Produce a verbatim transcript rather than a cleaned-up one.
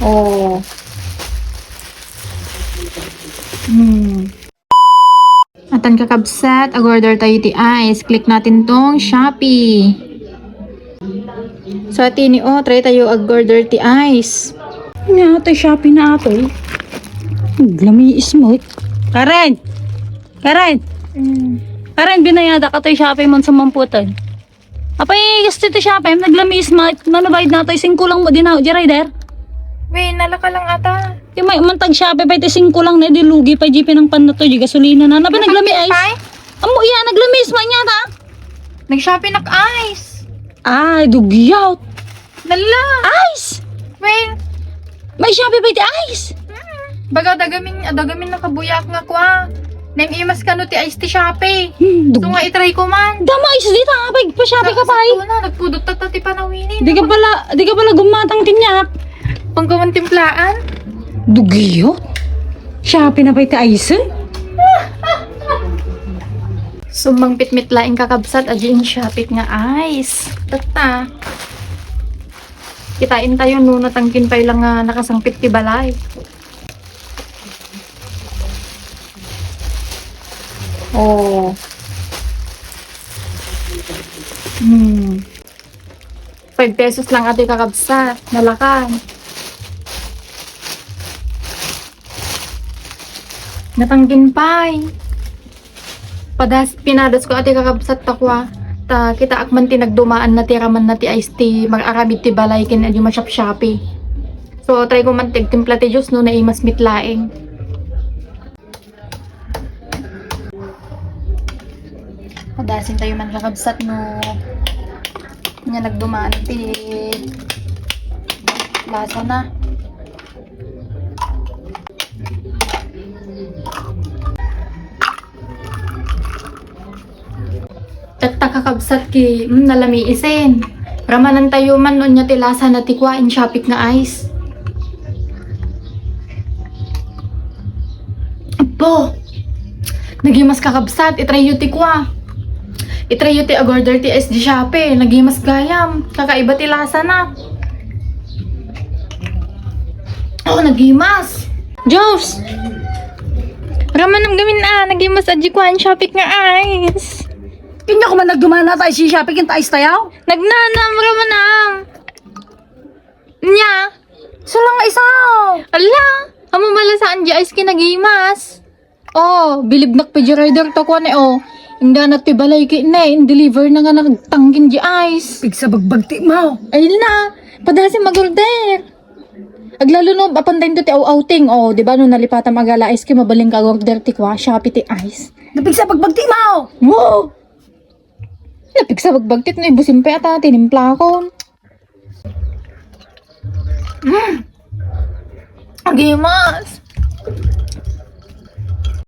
Oh. Hmm. Atan kakabsat, ag-order tayo ti ice. Click natin tong Shopee. So, ati ni, oh, try tayo ag-order ti ice. Nga, atoy Shopee na atoy. Lamiis mo. Karen! Karen! Mm. Karen, binayadak atoy Shopee mo sumamputan. Apay, gasto ti Shopee, naglamiis ma, nano bayad na to, singko lang mo din ako, di rider? Wait, nalaka lang ata. Di may, mantag Shopee pa iti singko lang na, di lugi pa, di pinangpan na to, di gasolina na, na pa naglamiis. Pay? Amo iya, naglamiis ma niya ta? Nag-Shopee nak ice. Ay, dugyot. Nala. Ice! Wait. May Shopee pa iti ice? Baga adda gamin, adda gamin nakabuyak nga kua. Naimas kano ti ice ti Shopee. Hmm, dug- So nga i-try ko man. Dama ice dita, pag pa Shopee ka pay. Sakto na, nagpudot ta ti panawini. Di ka pala, di ka pala gumatang kinyak. Pangkaman timplaan. Dugyot. Shopee na pay ti ice, eh. Sumangpit met laeng kakabsat, adi in Shopee nga ice. Tatta. Kitain tayo no natangkin pay lang nga nakasangpit ti balay. Oh. Hmm. Five pesos lang ati kakabsat. Nalakan. Natangkin pay. Padas, pinadas ko ati kakabsat ta kua. Ta kitaak man ti nagdumaan na ti raman na ti ice ti mag-aramid ti balay ken adi ma-shop-shoppy. So, try ko man ti agtimpla ti juice no naimas met laeng. Padasin tayo man kakabsat no nga nagdumaan ti lasa na. Tatta kakabsat ki, mm, nalamiisen. Ramanan tayo man no ania ti lasa na ti kua in Shopee nga ice. Apo! Nagimas kakabsat, itrayo ti kua. Itrayo ti ag-order ti ice di Shopee. Nagimas gayam. Kakaiba ti lasa na. Oh, nagimas. Jobs! Ramanam gamin a, nagimas a di kuan Shopee nga ice. Kanya ko man nagdumana tayo si Shopee, kinta ice tayo. Nagnanam, ramanam. Nya? Sula nga isa. Ala, amo malasaan di ice kinagimas. Oh, bilib nak pa di rider ta kuan eh, oh. Ingganat ti balay ki ne, in-deliver na nga nagtangkin di ice. Pigsabagbag ti mo. Ay na, padasi mag-order. Aglalo no, apan tayo ti outing. Oh, di ba no nalipatan mag-ala ice cream, mabalin ka order ti kua, Shopee ti ice. Napigsabagbag ti mo. Wow! Napigsabagbag ti no, ibusin pa ata, tinimplakon. Mm. Agimas.